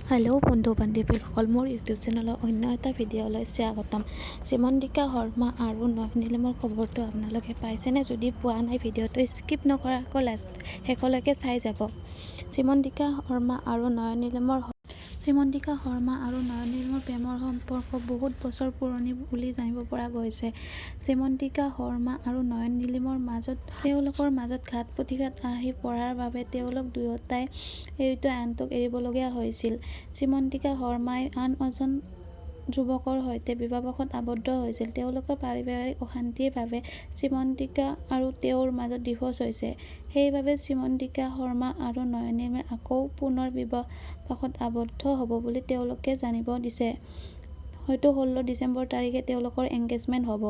Hello' বন্ধু বান্ধৱীসকল, মোৰ YouTube চেনেলৰ অন্য এটা ভিডিঅ'লৈ স্বাগতম। শ্ৰীমন্তিকা শৰ্মা আৰু নয়ন নীলিমৰ খবৰটো আপোনালোকে পাইছেনে? যদি পোৱা নাই, ভিডিঅ'টো স্কিপ নকৰাকৈ লাষ্ট শেষলৈকে চাই যাব। শ্ৰীমন্তিকা শৰ্মা আৰু নয়ন নীলিমৰ শ্ৰীমন্তিকা শৰ্মা আৰু নয়ন নীলিমৰ প্ৰেমৰ সম্পৰ্ক বহুত বছৰ পুৰণি বুলি জানিব পৰা গৈছে। শ্ৰীমন্তিকা শৰ্মা আৰু নয়ন নীলিমৰ মাজত তেওঁলোকৰ মাজত ঘাত প্ৰতিঘাত আহি পৰাৰ বাবে তেওঁলোক দুয়োটাই ইটোৱে আনটোক এৰিবলগীয়া হৈছিল। শ্ৰীমন্তিকা শৰ্মাই আন এজন যুৱকৰ সৈতে বিবাহপাশত আবদ্ধ হৈছিল। তেওঁলোকৰ পাৰিবাৰিক অশান্তিৰ বাবে শ্ৰীমন্তিকা আৰু তেওঁৰ মাজত ডিভোৰ্চ হৈছে। সেইবাবে শ্ৰীমন্তিকা শৰ্মা আৰু নয়ন নীলিমে আকৌ পুনৰ বিবাহপাশত আবদ্ধ হ'ব বুলি তেওঁলোকে জানিব দিছে। হয়তো 16 ডিচেম্বৰ তাৰিখে তেওঁলোকৰ এংগেজমেণ্ট হ'ব।